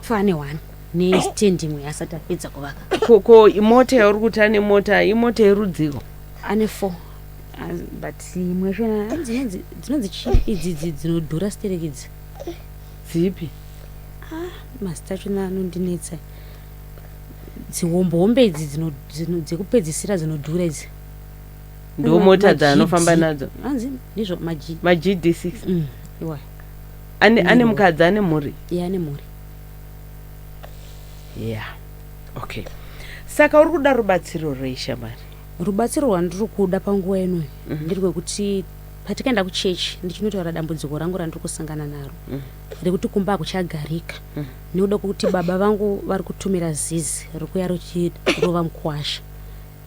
Fa ane one nestand imwe asati apedza kuvaka. Ko imota yauri kuti ane mota, imota yerudziko? Ane four. Ah, but imwe yachona dzinonzi chii idzi dzinodhura stereki idzi? Dzipi? Mazita achona anondinetsa. Dzihombe idzi dzekupedzisira dzinodhura idzi. Ndo mota Ma- dzaanofamba GD. nadzo? Hanzi ndizvo maG. MaGD6? Iwayo. Ane mukadzi, ane mhuri? Iye ane mhuri. Yeah, okay. Saka uri kuda rubatsiro rei, shamari? Rubatsiro rwandiri kuda panguva inoyi ndiri kwekuti patikaenda kuchechi ndichinotaura dambudziko rangu randiri kusangana naro rekuti kumba hakuchagarika nekuda kwekuti baba vangu vari kutumira zizi rikuya richirova mukwasha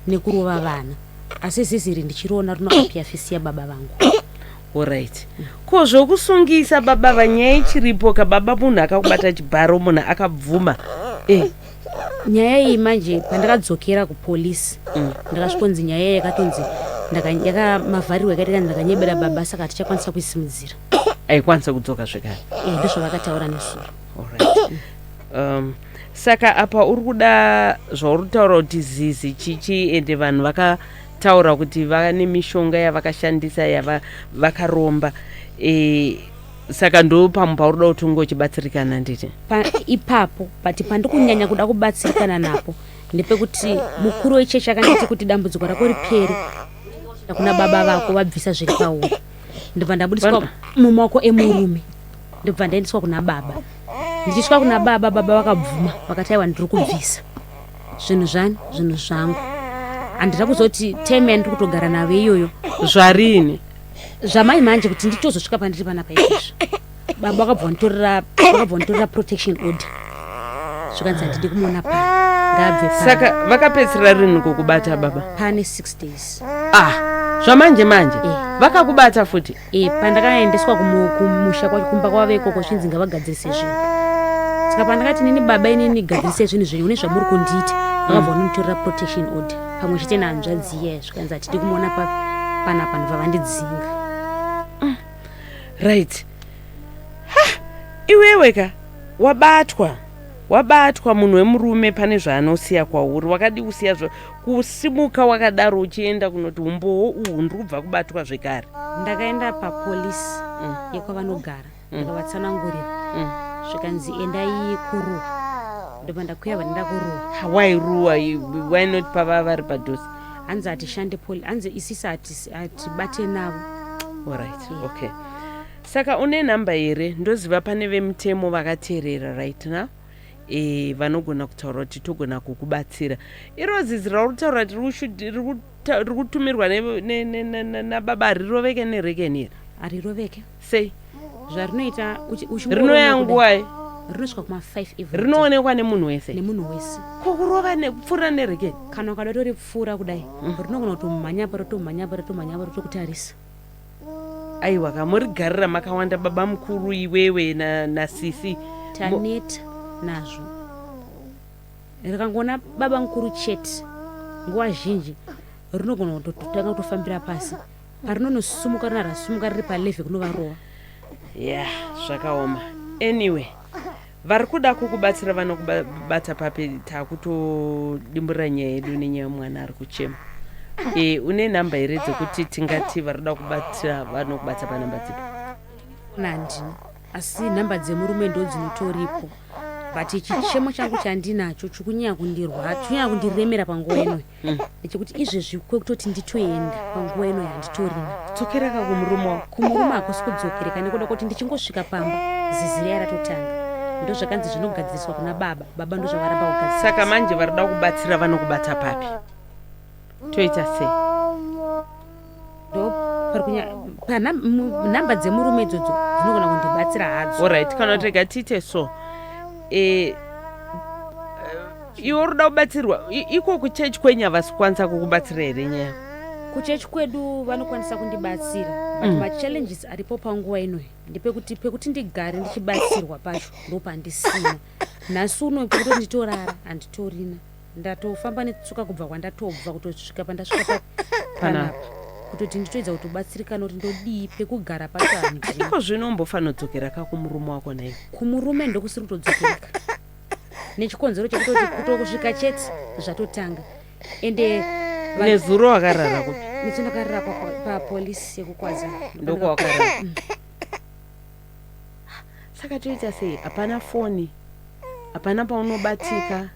nekurova vana, asi zizi iri ndichiriona rinoapia fisi yababa vangu. Alright. Ko zvokusungisa baba vanyaya ichiripo ka? Baba munhu akakubata chibharo, munhu akabvuma e. Nyaya iyi manje, pandakadzokera kupolisi ndakasvikonzi nyaya iyi yakatonzi yakamavharirwa, yakaitika ndakanyebera baba, saka hatichakwanisa kuisimudzira. Aikwanisa kudzoka zvekare? E, ndozvavakataura nesuro. Alright. Saka apa uri kuda zvauri kutaura kuti zizi chichi, ende vanhu vakataura kuti vane mishonga yavakashandisa yava vakaromba saka ndo pamwe pauri kuda kuti unge uchibatsirikana, nditi? Ipapo, but pandikunyanya kuda kubatsirikana napo ndepekuti mukuru wechechi akanditi kuti dambudziko rako ripere kuna baba vako vabvisa zviri pauri. Ndobva ndabudiswa mumaoko emurume, ndobva ndaendeswa kuna baba. Ndichisvika kuna baba, baba vakabvuma, vakati aiwa, ndiri kubvisa zvinhu zvani, zvinhu zvangu. Handina kuzoti time yandiri kutogara navo iyoyo. Zvarini? Zvamai manje kuti nditozosvika pandiri panapa izvozvo, baba vakabva vanditorera protection order, zvikanzi handidi kumuona pano, ngaabve pano. Saka vakapedzisira rini kukubata baba? Pane 6 days. Ah, zvamanje manje? Eh. Vakakubata futi? E, pandakaendeswa kumusha kwacho, kumba kwavo ikoko, zvinzi ngavagadzirise zvinhu. Saka pandakati nini, baba, inini gadzirise zvinhu zvenyu, une zvamuri kundiita, vakabva vanonditorera protection order pamwe chete nehanzvadzi iyayo, zvikanzi hatidi kumuona panapa, ndobva vandidzinga. Right. Ha, iwewe ka wabatwa munhu wemurume, pane zvaanosiya kwauri. Wakadi kusiya zvo kusimuka wakadaro uchienda kunoti umbowo uhu, ndiri kubva kubatwa zvekare? Ndakaenda papolisi yekwavanogara, ndakavatsanangurira, zvikanzi endai kuRuwa. Ndobva ndakwira, vanenda kuRuwa. Why Ruwa? Why not pava vari padhuze? Hanzi hatishande poli, hanzi isisi hatibate navo. Alright, okay. Saka une nhamba here? Ndoziva pane vemutemo vakateerera right now, vanogona kutaura kuti togona kukubatsira. Iro zizi rauri kutaura kuti riri kutumirwa nababa riroveke nerekeni here? Hariroveke. Sei? Zvarinoita uchingorova Rinoya kudai, nguwai? Rinosvika kuma5 every day. Rinoonekwa nemunhu wese? Nemunhu wese. Ko kurova nekupfuura nerekeni? Kana ukada toripfuura kudai, rinogona kutomhanya pa, rotomhanya pa, rotomhanya pa, rotokutarisa. Aiwa, kamurigarira makawanda, baba mukuru, iwewe nasisi. Taneta nazvo. Rikangoona baba mukuru chete, nguva zhinji rinogona kutotanga kutofambira pasi, parinonosumuka rina rasumuka riri palevhe kunovarova. Ya, zvakaoma. Anyway, vari kuda kukubatsira vanokubata papi? Takutodimburira nyaya yedu nenyaya yemwana ari kuchema. Une nhamba here dzekuti tingati vari kuda kubatsira vanokubata panhamba dzipi? Handina, asi nhamba dzemurume ndo dzinotoripo, but chichemo changu chandinacho chikunyanya kundirwa, chikunyanya kundiremera panguva inoyi ndechekuti izvezvi kwekutoti nditoenda panguva inoyi handitorina. Dzokeraka kumurume wako. Kumurume hakusi kudzokereka nekuda kuti ndichingosvika pamba zizi riya ratotanga. Ndo zvakanzi zvinogadziriswa kuna baba, baba ndo zvavaramba kugadzirisa. Saka manje vari kuda kubatsira vanokubata papi? Toita sei? Ndo pari nhamba dzemurume idzodzo dzinogona kundibatsira hadzo. Alright, kana kuti rega tiite so. Iwe uri kuda kubatsirwa iko kuchechi kwenyu havasi kukwanisa kukubatsira here nyaya? Kuchechi kwedu vanokwanisa kundibatsira, but machallenges aripo panguva inoyi ndepekuti pekuti ndigare ndichibatsirwa pacho ndo pandisina. Nhasi uno pekutoti nditorara handitorina. Ndatofamba netsoka kubva kwandatobva kutosvika pandasvika Panapa. panapa, kutoti nditoedza kutobatsirikana kuti ndodii pekugara pacho handina. Iko zvino umbofanodzokera ka kumurume wako naiwe? Kumurume ndokusiri kutodzokereka nechikonzero chekutoti kutosvika chete zvatotanga, ende Nezuro wakarara kupi? Netso ndakarara papolisi yekuKwadza. Ndokwawakarara. Saka toita sei? Hapana foni, hapana paunobatika,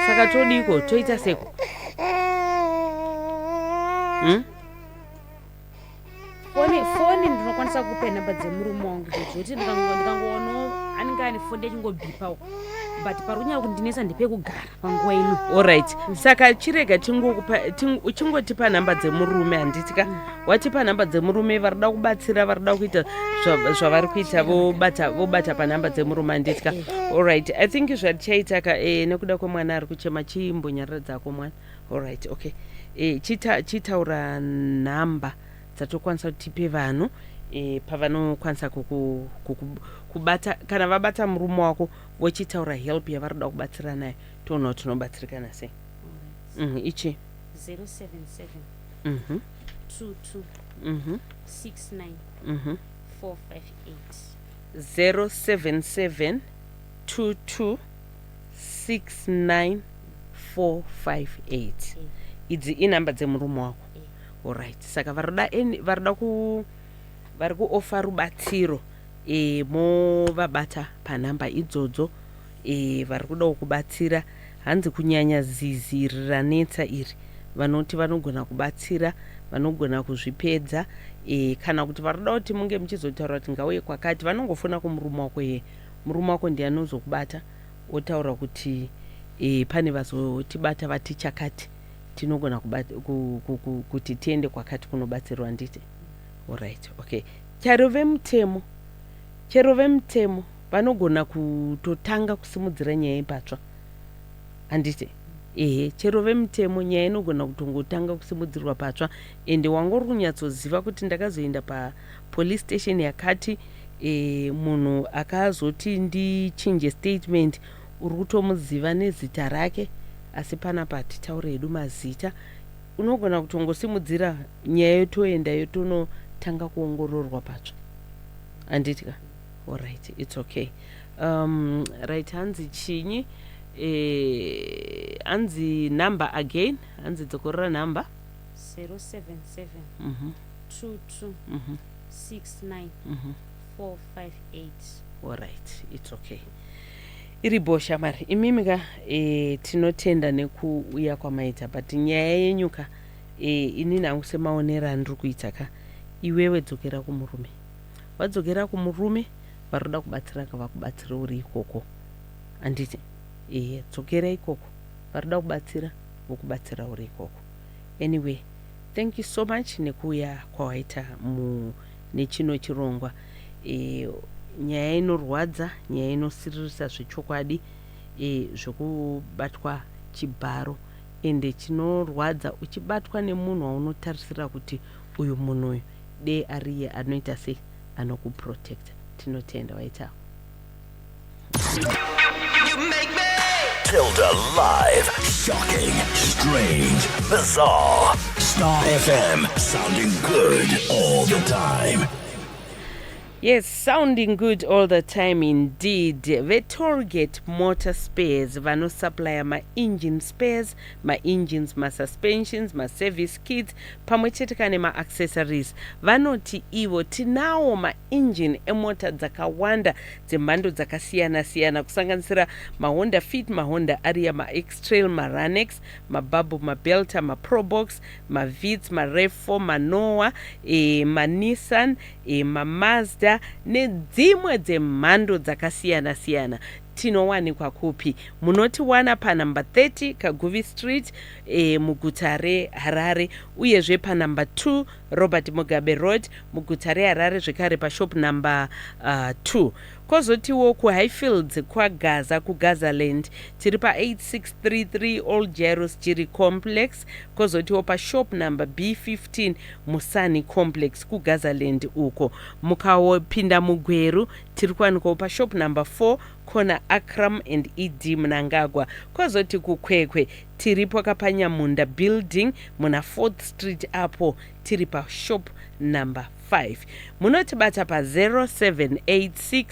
saka todiko? Toita seko? Foni ndinokwanisa kupa nhamba dzemurume wangu zvoti ndikangoonawo anenge ane foni yachingobhipawo, but pari kunyanya kundinetsa ndepekugara panguva ino. Alright, saka chirega tingokupa uchingotipa nhamba dzemurume, handiti ka? Watipa nhamba dzemurume, varida kubatsira, varida kuita zvavari kuita, vobata panhamba dzemurume, handiti ka? Alright, I think zvatichaita ka, nekuda kwemwana ari kuchema, chimbonyarara dzako mwana. Alright, okay, chitaura nhamba dzatokwanisa kuti tipe vanhu pavanokwanisa kubata. Kana vabata murume wako, vochitaura help yavari kuda kubatsira nayo, toona kuti tinobatsirikana sei. Ichi 077 22 69 458. 077 22 69 458. Idzi inhamba dzemurume wako? Alright, saka varida ku vari kuofa rubatsiro, movabata panhamba idzodzo. Vari kudawo kubatsira, hanzi kunyanya zizi iri ranetsa iri, vanoti vanogona kubatsira, vanogona kuzvipedza, kana kuti vari kuda kuti munge muchizotaura kuti ngauye kwakati, vanongofona kumurume wako. Ye, murume wako ndiye anozokubata, otaura kuti pane vazotibata, vati chakati, tinogona kuti tiende kwakati kunobatsirwa, handiti? Alright, okay. Chero vemutemo vanogona kutotanga kusimudzira nyaya ipatsva, handiti? Ehe, chero vemutemo, nyaya inogona kutongotanga kusimudzirwa patsva, ende wanga uri kunyatsoziva kuti ndakazoenda papolice station yakati, munhu akazoti ndichinje statement, uri kutomuziva nezita rake, asi panapa hatitaure hedu mazita. Unogona kutongosimudzira nyaya, yotoenda, yotonotanga kuongororwa patsva, handiti ka? Alright, it's okay. Right, hanzi chinyi? Hanzi number again, hanzi dzokorora nhamba. 077 22 69 458. Alright, it's okay, iri bhosha mari imimi ka. Tinotenda nekuuya kwamaita, but nyaya yenyu ka, inini hangu semaonero andiri kuita ka, iwewe dzokera kumurume. Wadzokera kumurume, vari kuda kubatsira ka, vakubatsira uri ikoko, handiti? Ehe, dzokera ikoko, vari kuda kubatsira vokubatsira uri ikoko. Anyway, thank you so much nekuuya kwawaita nechino chirongwa. Nyaya inorwadza, nyaya inosiririsa zvechokwadi, zvekubatwa chibharo, ende chinorwadza uchibatwa nemunhu waunotarisira kuti uyu munhu uyu de ariye anoita sei, anokuprotecta. Tinotenda waitawo. Tilda Live. Shocking, strange, bizarre. Star FM, sounding good all the time. Yes, sounding good all the time indeed. VeTollgate Motor Spares vanosupplya ma-engine spares, ma-engines, ma-suspensions, ma-service kits, pamwe chete kane ma-accessories. Vanoti ivo tinawo ma-engine emota dzakawanda dzemhando dzakasiyana-siyana, kusanganisira maHonda Fit, maHonda Aria, maX-Trail, maRunx, maBubble, maBelta, maProbox, maVitz, maRAV4, maNoah, maNissan, maMazda nedzimwe dzemhando dzakasiyana-siyana. Tinowanikwa kupi? Munotiwana panhamba 30 Kaguvi Street, muguta reHarare, uyezve panhamba 2 Robert Mugabe Road, muguta reHarare zvekare, pashop number 2. Kwozotiwo kuHighfields kwaGaza, kuGazaland, tiri pa8633 Old Jairos Jiri Complex. Kwozotiwo pashop number B15 muSani Complex kuGazaland uko. Mukapinda muGweru, tiri kuwanikwawo pashop number 4, corner Akram and ED Mnangagwa. Kwozoti kuKwekwe, tiripo kapaNyamunda Building muna 4th Street apo, tiri pashop number 5. Munotibata pa0786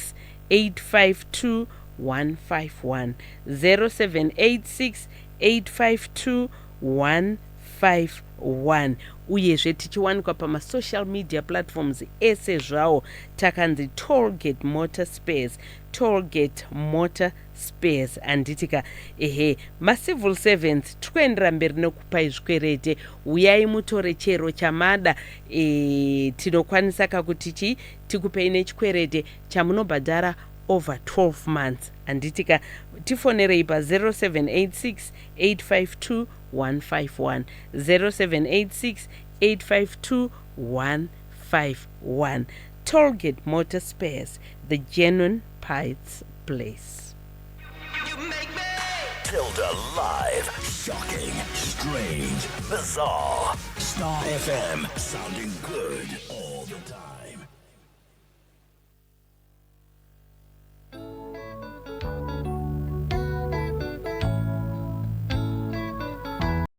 852 151, 0786 852 151. Uyezve tichiwanikwa pamasocial media platforms ese zvawo, takanzi Tollgate Motor Spares, Tollgate Motor Spares, handitika? Ehe, macivil servants, tiri kuendera mberi nekupai zvikwerete. Uyai mutore chero chamada. Tinokwanisa kakuti chi tikupei nechikwerete chamunobhadhara over 12 months, handitika? Tifonerei pa0786 852 151, 0786 852 151. Tollgate Motor Spares, the genuine parts place. Tilda Live. Shocking, strange, bizarre. Star FM, sounding good all the time.